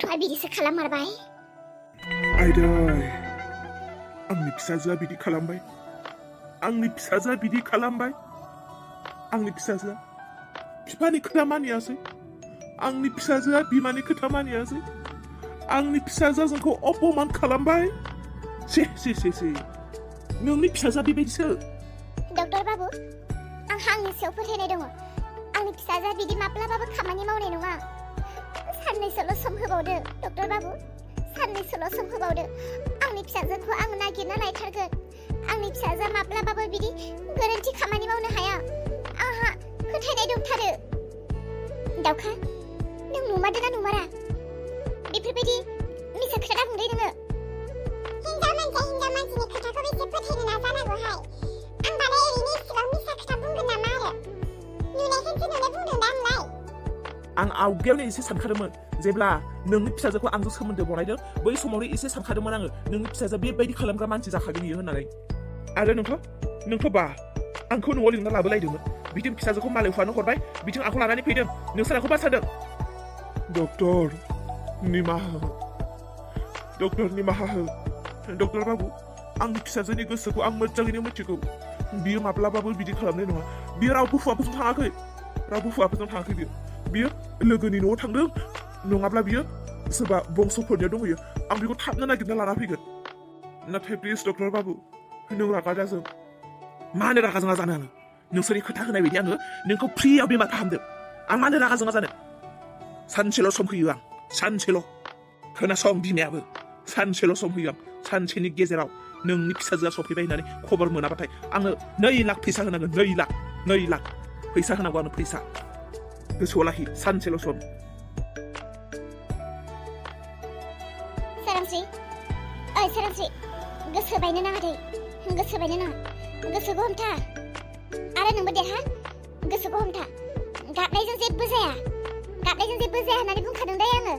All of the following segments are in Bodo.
गथ'आ बिदिसो खालाममारबाय आइदै आंनि फिसाजोआ बिदि खालामबाय आंनि फिसाजोआ बिदि खालामबाय आंनि फिसाजोआ बिफानि खोथा मानियासै आंनि फिसाजोआ बिमानि खोथा मानियासै आंनि फिसाजोआ जोंखौ अपमान खालामबाय से नोंनि फिसाजोआ बेबायदिसो डक्टर बाबु आंहा आंनि सायाव फोथायनाय दङ आंनि फिसाजोआ बिदि माब्लाबाबो खामानि मावनाय नङा साननैसोल' सम होबावदो डक्टर बाबु साननैसोल' सम होबावदो आंनि फिसाजोखौ आं नागिरना लायथारगोन आंनि फिसाजोआ माब्लाबाबो बिदि गोरोन्थि खामानि मावनो हाया आंहा फोथायनाय दंथारो दाउखा नों नुमारदोंना नुमारा बेफोरबायदि मिसा खोथा दाबुंदै नोङो हिनजाव मानसिनि खोथाखौ एसे फोथायनो नाजानांगौहाय आं बालाय ओरैनो इसेबां मिसा खोथा बुंगोन नामा आरो नुनायखौसो नुनाय बुंदों दा आंलाय आं आवगायावनो एसे सानखादोंमोन जेब्ला नोंनि फिसाजोखौ आंजों सोमोन्दो बनायदों बै समावनो एसे सानखादोंमोन आङो नोंनि फिसाजोआ बेबायदि खालामग्रा मानसि जाखागोन बियो होननानै आरो नोंथ' बा आंखौ न'आव लिंना लाबोलायदोंमोन बिथिं फिसाजोखौ मालाय हौवानो हरबाय बिथिं आंखौ लानानै फैदों नोंसोर आंखौ बासादों डक्टर निमाहा हो डक्टर बाबु आंनि फिसाजोनि गोसोखौ आं मोजाङैनो मिथिगौ बियो माब्लाबाबो बिदि खालामनाय नङा बियो रावबो हौवाफोरजों थाङाखै बियो लोगोनि न'आव थांदों नङाब्ला बियो सोरबा बंसफोरनियाव दंहैयो आं बेखौ थाबनो नागिरना लाना फैगोन नाथाय प्लिज डक्टर बाबु नों रागा दाजों मानो रागा जोङा जानो आङो नोंसोरनि खोथा होनाय बायदि आङो नोंखौ फ्रियाव बेमार फाहामदों आं मानो रागा जोङा जानो सानसेल' सम होयो आं सानसेल' खोनासं बिमायाबो सानसेल' सम होयो आं सानसेनि गेजेराव नोंनि फिसाजोआ सफैबाय होननानै खबर मोनाबाथाय आङो 2 लाख फैसा होनांगोन 2 लाख फैसा होनांगौ आंनो फैसा गोसोआव लाखि सानसेल' सम सोरांस्रि गोसो बायनो नाङा दे गोसोखौ हमथा आरो नोंबो देहा गोसोखौ हमथा गाबनायजों जेबो जाया होननानै बुंखादों दे आङो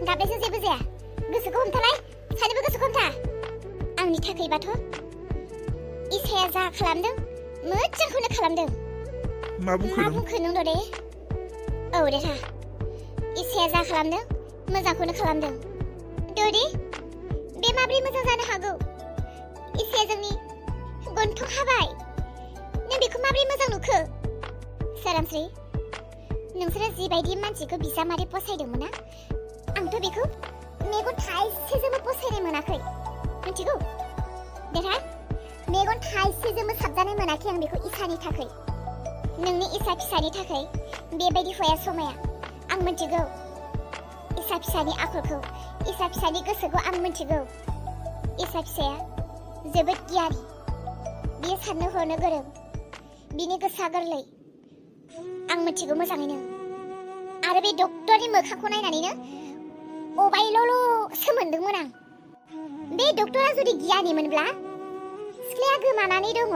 गाबनायजों जेबो जाया गोसोखौ हमथालाय सानैबो गोसोखौ हमथा आंनि थाखायबाथ' इसाया जा खालामदों मोजांखौनो खालामदों मा बुंखो नों दे औ देहा इसाया जा खालामदों मोजांखौनो खालामदों दे बे माब्रै मोजां जानो हागौ इसाया जोंनि गन्थं हाबाय नों बेखौ माब्रै मोजां नुखो सोरांस्रि नोंसोरो जिबायदि मानसिखौ बिजामादै फसायदोंमोन ना आंथ' बेखौ मेगन थाइसेजोंबो फसायनाय मोनाखै मिथिगौ देहा मेगन थाइसेजोंबो साबजानाय मोनाखै आं बेखौ इसानि थाखाय नोंनि इसा फिसानि थाखाय बेबायदि हौवाया समाया आं मिथिगौ इसा फिसानि आखलखौ इसा फिसानि गोसोखौ आं मिथिगौ इसा फिसाया जोबोद गियानि बियो साननो हरनो गोरों बिनि गोसोआ गोरलै आं मिथिगौ मोजाङैनो आरो बे डक्टरनि मोखांखौ नायनानैनो अबायल' सोमोन्दोंमोन आं बे डक्टरा जुदि गियानिमोनब्ला सिख्लाया गोमानानै दङ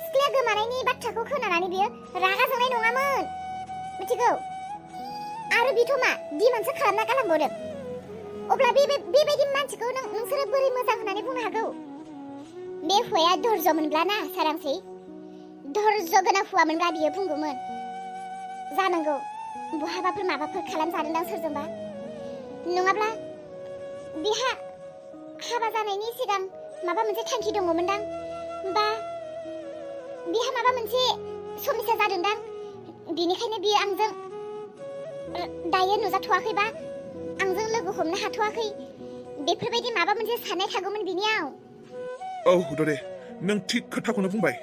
सिख्लाया गोमानायनि बाथ्राखौ खोनानानै बियो रागा जोंनाय नङामोन मिथिगौ आरो बिथ' मा दिमान्डसो खालामना गालांबावदों अब्ला बेबायदि मानसिखौ नोंसोरो बोरै मोजां होननानै बुंनो हागौ बे हौवाया धर्ज मोनब्ला ना सारांसै धर्ज गोनां हौवामोनब्ला बियो बुंगौमोन जानांगौ बहाबाफोर माबाफोर खालामजादोंदां सोरजोंबा नङाब्ला बिहा हाबा जानायनि सिगां माबा मोनसे थांखि दङमोनदां बा बिहा माबा मोनसे समस्या जादोंदां बिनिखायनो बियो आंजों दायो नुजाथ'वाखैबा आंजों लोगो हमनो हाथ'वाखै बेफोरबायदि माबा मोनसे साननाय थागौमोन बिनियाव औ दे नों थिग खोथाखौनो बुंबाय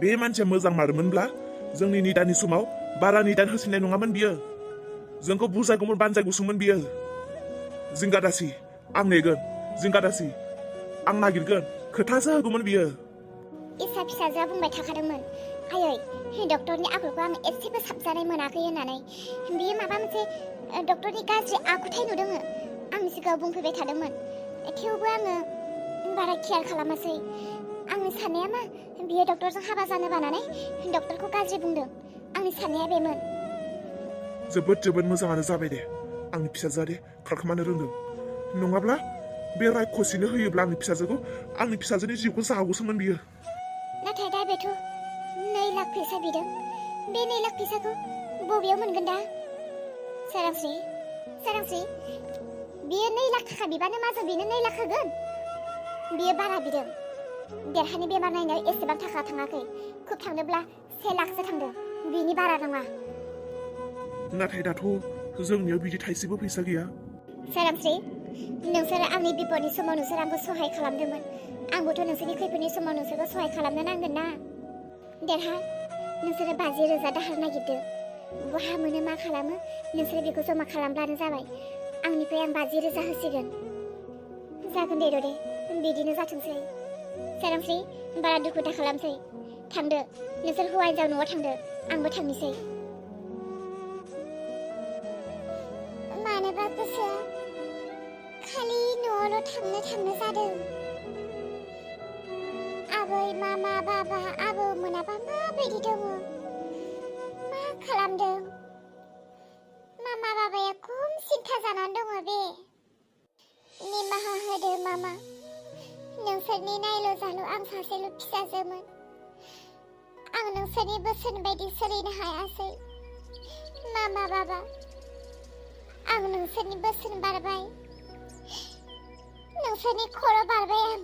बे मानसिया मोजां मारमोनब्ला जोंनि निदाननि समाव बारा निदान होसिननाय नङामोन बियो जोंखौ बुजायगौमोन बानजायगौसोमोन बियो जिंगादासि आं नेगोन जिंगादासि आं नागिरगोन खोथासो होगौमोन बियो इसा फिसाजोआ बुंबाय थाखादोंमोन आयै डक्टरनि आखलखौ आं एसेबो साबजानाय मोनाखै होननानै बियो माबा मोनसे डक्टरनि गाज्रि आखुथाय नुदों आंनि सिगाङाव बुंफैबाय थादोंमोन थेवबो आङो बारा केयार खालामासै आंनि साननाया मा बियो डक्टरजों हाबा जानो बानानै डक्टरखौ गाज्रि बुंदों आंनि साननाया बेमोन जोबोद मोजाङानो जाबाय दे आंनि फिसाजोआ दे खारखोमानो रोंदों नङाब्ला बे रायखसिनो होयोब्ला आंनि फिसाजोनि जिउखौ जागौसोमोन बियो नाथाय दा बेथ' 2 लाख फैसा बिदों बे 2 लाख फैसाखौ बबेयाव मोनगोन दा सोरांस्रि सोरांस्रि बियो 2 लाख थाखा बिबानो माजों बिनो 2 लाख होगोन बियो बारा बिदों देरहानि बेमार नायनायाव एसेबां थाखा थाङाखै खुब थांदोंब्ला 1 लाखसो थांदों बिनि बारा नङा नाथाय दाथ' जोंनियाव बिदि थाइसेबो फैसा गैया सोरांस्रि नोंसोरो आंनि बिपदनि समाव नोंसोर आंखौ सहाय खालामदोंमोन आंबोथ' नोंसोरनि खैफोदनि समाव नोंसोरखौ सहाय खालामनो नांगोन ना देरहा नोंसोरो 50,000 दाहार नागिरदो बहा मोनो मा खालामो नोंसोरो बेखौ जमा खालामब्लानो जाबाय आंनिफ्राय आं 50,000 होसिगोन जागोन दे दे बिदिनो जाथोंसै सोरांस्रि बारा दुखु दा खालामसै थांदो नोंसोर हौवा हिन्जाव न'आव थांदो आंबो थांनोसै मानोबा गोसोआ खालि न'आवल' थांनो जादों आबै मामा बाबा आबौ मोनाबा माबायदि दङ मा खालामदों मामा बाबाया खम सिन्था जानानै दङ बे निमाहा होदो मामा नोंसोरनि नायल' जाल' आं सासेल' फिसाजोमोन आं नोंसोरनि बोसोन बायदि सोलिनो हायासै मामा बाबा आं नोंसोरनि बोसोन बारबाय नोंसोरनि खर' बारबाय आं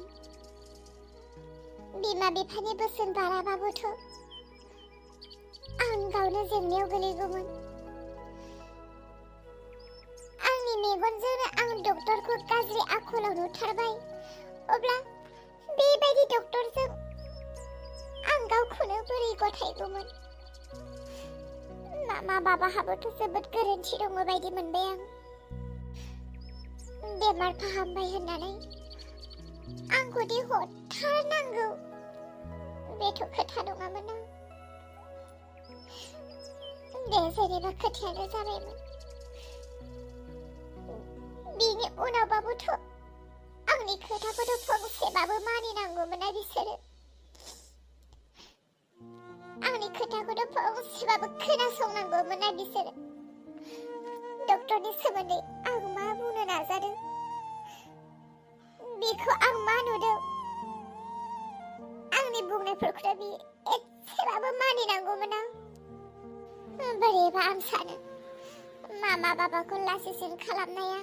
बिमा बिफानि बोसोन बाराबाबोथ' आं गावनो जेंनायाव गोलैगौमोन आंनि मेगनजोंनो आं डक्टरखौ गाज्रि आखलाव नुथारबाय अब्ला बेबायदि डक्टरजों आं गावखौनो बोरै गथायगौमोन मामा बाबाहाबोथ' जोबोद गोरोन्थि दङ बायदि मोनबाय आं बेमार फाहामबाय होननानै आंखौ दि हरथारनांगौ बेथ' खोथा नङामोन ना दे जेनेबा खोथायानो जाबायमोन बिनि उनावबाबोथ' आंनि खोथाखौथ' फंसेबाबो मानिनांगौमोन ना बिसोरो आंनि खोथाखौथ' फंसेबाबो खोनासंनांगौमोन ना बिसोरो डक्टरनि सोमोन्दै आं मा बुंनो नाजादों बेखौ आं मा नुदों आंनि बुंनायफोरखौथ' बि एसेबाबो मानिनांगौमोन आं बोरैबा आं सानो मामा बाबाखौ लासिसिन खालामनाया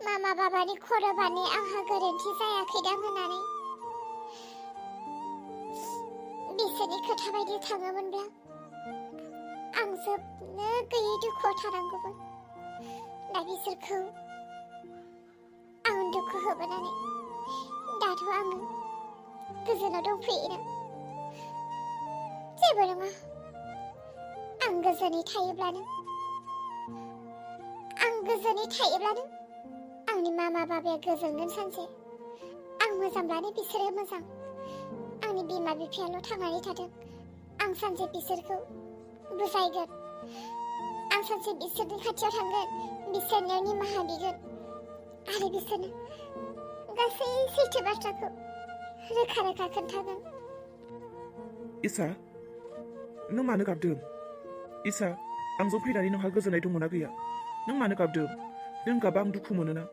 मामा बाबानि खर' बारनाय आंहा गोरोन्थि जायाखैदां होननानै बिसोरनि खोथा बायदि थाङोमोनब्ला आं जोबनो गैयै दुखुआव थानांगौमोन दा बिसोरखौ आं दुखु होबोनानै दाथ' आङो गोजोनाव दंफैयोना जेबो नङा आं गोजोनै थायोब्लानो आंनि मामा बाबाया गोजोनगोन सानसे आं मोजांब्लानो बिसोरो मोजां आंनि बिमा बिफायाल' थांनानै थाथों आं सानसे बिसोरखौ बुजायगोन आं सानसे बिसोरनि खाथियाव थांगोन बिसोरनियाव निमाहा बिगोन आरो बिसोरनो गासै सैथो बाथ्राखौ रोखा रोखा खोन्थागोन इसा नों मानो गाबदों इसा आंजों फैनानै नोंहा गोजोननाय दंना गैया नों मानो गाबदों नों गाबा आं दुखु मोनोना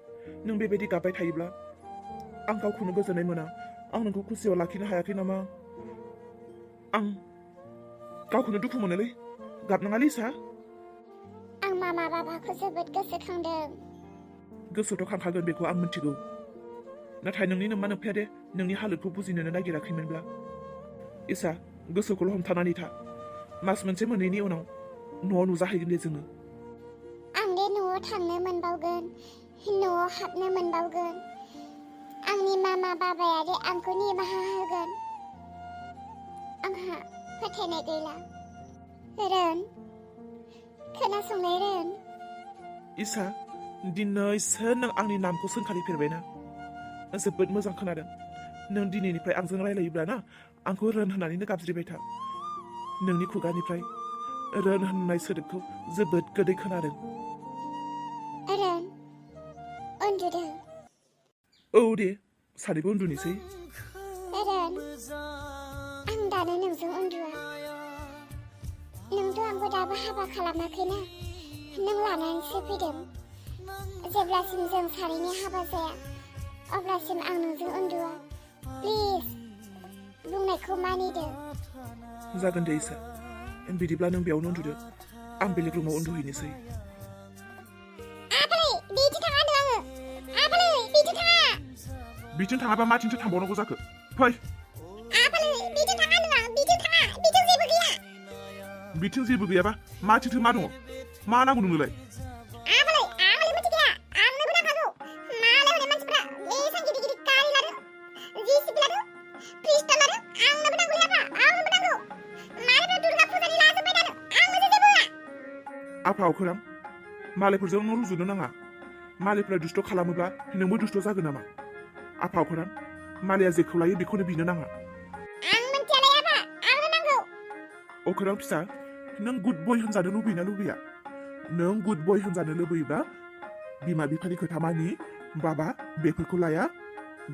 नों बेबायदि गाबबाय थायोब्ला आं गावखौनो गोजोननाय मोना आं नोंखौ खुसियाव लाखिनो हायाखै नामा आं गावखौनो दुखु मोनोलै गाबनाङालै इसा आं मामा बाबाखौ जोबोद गोसोखांदों गोसोथ' खांखागोन बेखौ आं मिथिगौ नाथाय नोंनि नोमा नोम्फाया दे नोंनि हालोदखौ बुजिनोनो नागिराखैमोनब्ला इसा गोसोखौल' हमथानानै था मास मोनसे मोननैनि उनाव न'आव नुजाहैगोन दे जोङो आं दे न'आव थांनो मोनबावगोन न'आव हाबनो मोनबावगोन आंनि मामा बाबाया दे आंखौ निमाहा होगोन आंहा फोथायनाय गैला रोन खोनासंनाय रोन इसा दिनैसो नों आंनि नामखौ सोंखारिफेरबायना जोबोद मोजां खोनादों नों दिनैनिफ्राय आंजों रायलायोब्ला ना आंखौ रोन होननानैनो गाबज्रिबाय था नोंनि खुगानिफ्राय रोन होननाय सोदोबखौ जोबोद गोदै खोनादों रोन उन्दुदो औ दे सानैबो उन्दुनोसै रोन आं दानो नोंजों उन्दुआ नोंथ' आंखौ दाबो हाबा खालामाखैना नों लानानैसो फैदों जेब्लासिम जों सानैनि हाबा जाया अब्लासिम आं नोंजों उन्दुआ प्लिज बुंनायखौ मानिदो जागोन दे इसा बिदिब्ला नों बेयावनो उन्दुदो आं बेलेग रुमाव उन्दुहैनोसै बिथिं थाङाबा माथिंसो थांबावनांगौ जाखो फै आफालै बिथिं थाङा नों आं बिथिं थाङा बिथिं जेबो गैया बिथिं जेबो गैयाबा माथिंथो मा दङ मा नांगौ नोंनोलाय आफालै आंलाय मिथिखाया आंनोबो नांखागौ मालाय हनै मानसिफ्रा एसां गिदिर गिदिर गारि लादों जिसिबि लादों पिस्टल लादों आंनोबो नांगौलै आफा आंनोबो नांगौ मालायफ्रा दुर्गा फुजानि लाजोब्बाय दानो आंनोसो जेबो होआ आफा अखोरां मालायफोरजों न' रुजुनो नाङा मालायफ्रा दुष्ट खालामोब्ला नोंबो दुष्ट जागोन नामा आफा अखोरां मालाया जेखौ लायो बेखौनो बिनो नाङा आं मिथियालै आफा आंनो नांगौ अखोरां फिसा नों गुड बय होनजानो लुबैना लुबैया नों गुड बय होनजानो लुबैयोब्ला बिमा बिफानि खोथा मानि बाबा बेफोरखौ लाया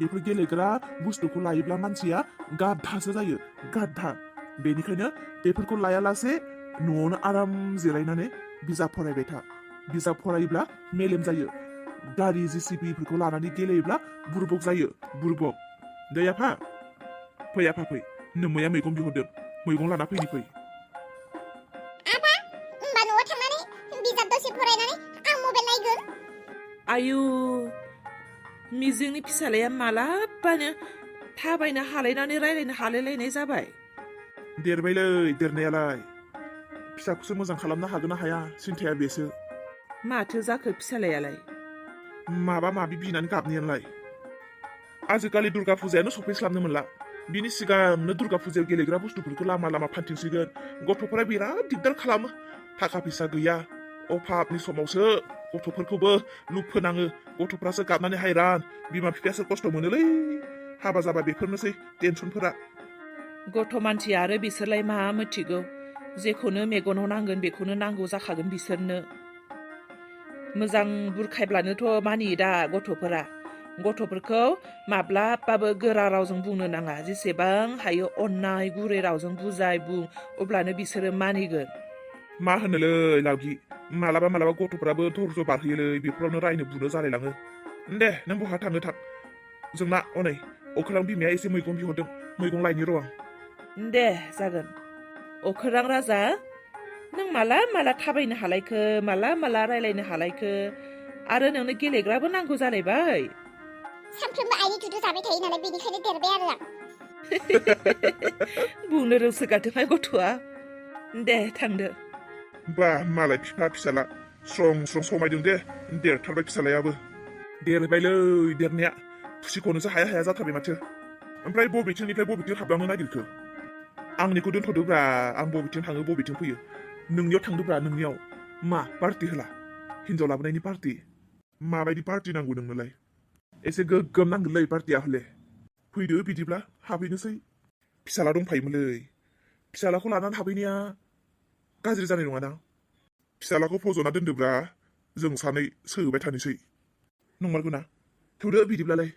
बेफोर गेलेग्रा बुस्थुखौ लायोब्ला मानसिया गाधासो जायो गाधा बेनिखायनो बेफोरखौ लायालासे न'आवनो आराम जिरायनानै बिजाब फरायबाय था बिजाब फरायोब्ला मेलेम जायो गारि जिसिबिफोरखौ लानानै गेलेयोब्ला बुरबक जायो बुरबक दै आफा फै आफा फै नोमैया मैगं बिहरदों मैगं लाना फैनि फै आफा होमबा न'आव थांनानै बिजाब दसे फरायनानै आं मबाइल नायगोन आयु मिजिंनि फिसालाया मालाबानो थाबायनो हालायनानै रायलायनो हालायलायनाय जाबाय देरबायलै देरनायालाय फिसाखौसो मोजां खालामनो हागोन ना हाया सिन्थाया बेसो माथो जाखो फिसालायालाय माबा माबि बिनानै गाबनायालाय आजिखालि दुर्गा फुजायानो सफैस्लाबनो मोनला बिनि सिगांनो दुर्गा फुजायाव गेलेग्रा बुस्थुफोरखौ लामा लामा फानथिंसिगोन गथ'फोरा बिराद दिगदार खालामो थाखा फैसा गैया अभाबनि समावसो गथ'फोरखौबो लुप फोनाङो गथ'फ्रासो गाबनानै हायरान बिमा बिफायासो खस्थ' मोनोलै हाबा जाबा बेफोरनोसै टेनसनफोरा गथ' मानसि आरो बिसोरलाय मा मिथिगौ जेखौनो मेगनाव नांगोन बेखौनो नांगौ जाखागोन बिसोरनो मोजां बुरखायब्लानोथ' मानियो दा गथ'फोरखौ माब्लाबाबो गोरा रावजों बुंनो नाङा जेसेबां हायो अननाय गुरै रावजों बुजाय बुं अब्लानो बिसोरो मानिगोन मा होनोलै लावगि मालाबा मालाबा गथ'फ्राबो धर्ज बारहोयोलै बेफोरावनो रायनो बुनो जालायलाङो दे नों बहा थांनो थां जोंना हनै अखोरां बिमाया एसे मैगं बिहरदों मैगं लायनि र' आं दे जागोन अखोरां राजा नों माला माला थाबायनो हालायखो माला रायलायनो हालायखो आरो नोंनो गेलेग्राबो नांगौ जालायबाय सानफ्रोमबो आइनि दुदु जाबाय थायो नालाय बेनिखायनो देरबाय आरो आं बुंनो रोंसोगारदोंहाय गथ'आ दे थांदो बा मालाय फिफा फिसाला स्रं स्रं समायदों दे देरथारबाय फिसालायाबो देरबायलै देरनाया खुसिखौनोसो हाया हाया जाथारबाय माथो ओमफ्राय बबेथिंनिफ्राय बबेथिं हाबलांनो नागिरखो आंनिखौ दोनथ'दोब्रा आं बबेथिं थाङो बबेथिं फैयो नोंनियाव थांदोब्रा नोंनियाव मा पार्टि होला हिनजाव लाबोनायनि पार्टि माबायदि पार्टि नांगौ नोंनोलाय एसे गोग्गोम नांगोनलै पार्टिया हले फैदो बिदिब्ला हाबहैनोसै फिसाला दंफायोमोनलै फिसालाखौ लानानै हाबहैनाया गाज्रि जानाय नङादां फिसालाखौ फज'ना दोनदोब्रा जों सानै सोबाय थानोसै नंमारगौ ना थौदो बिदिब्लालाय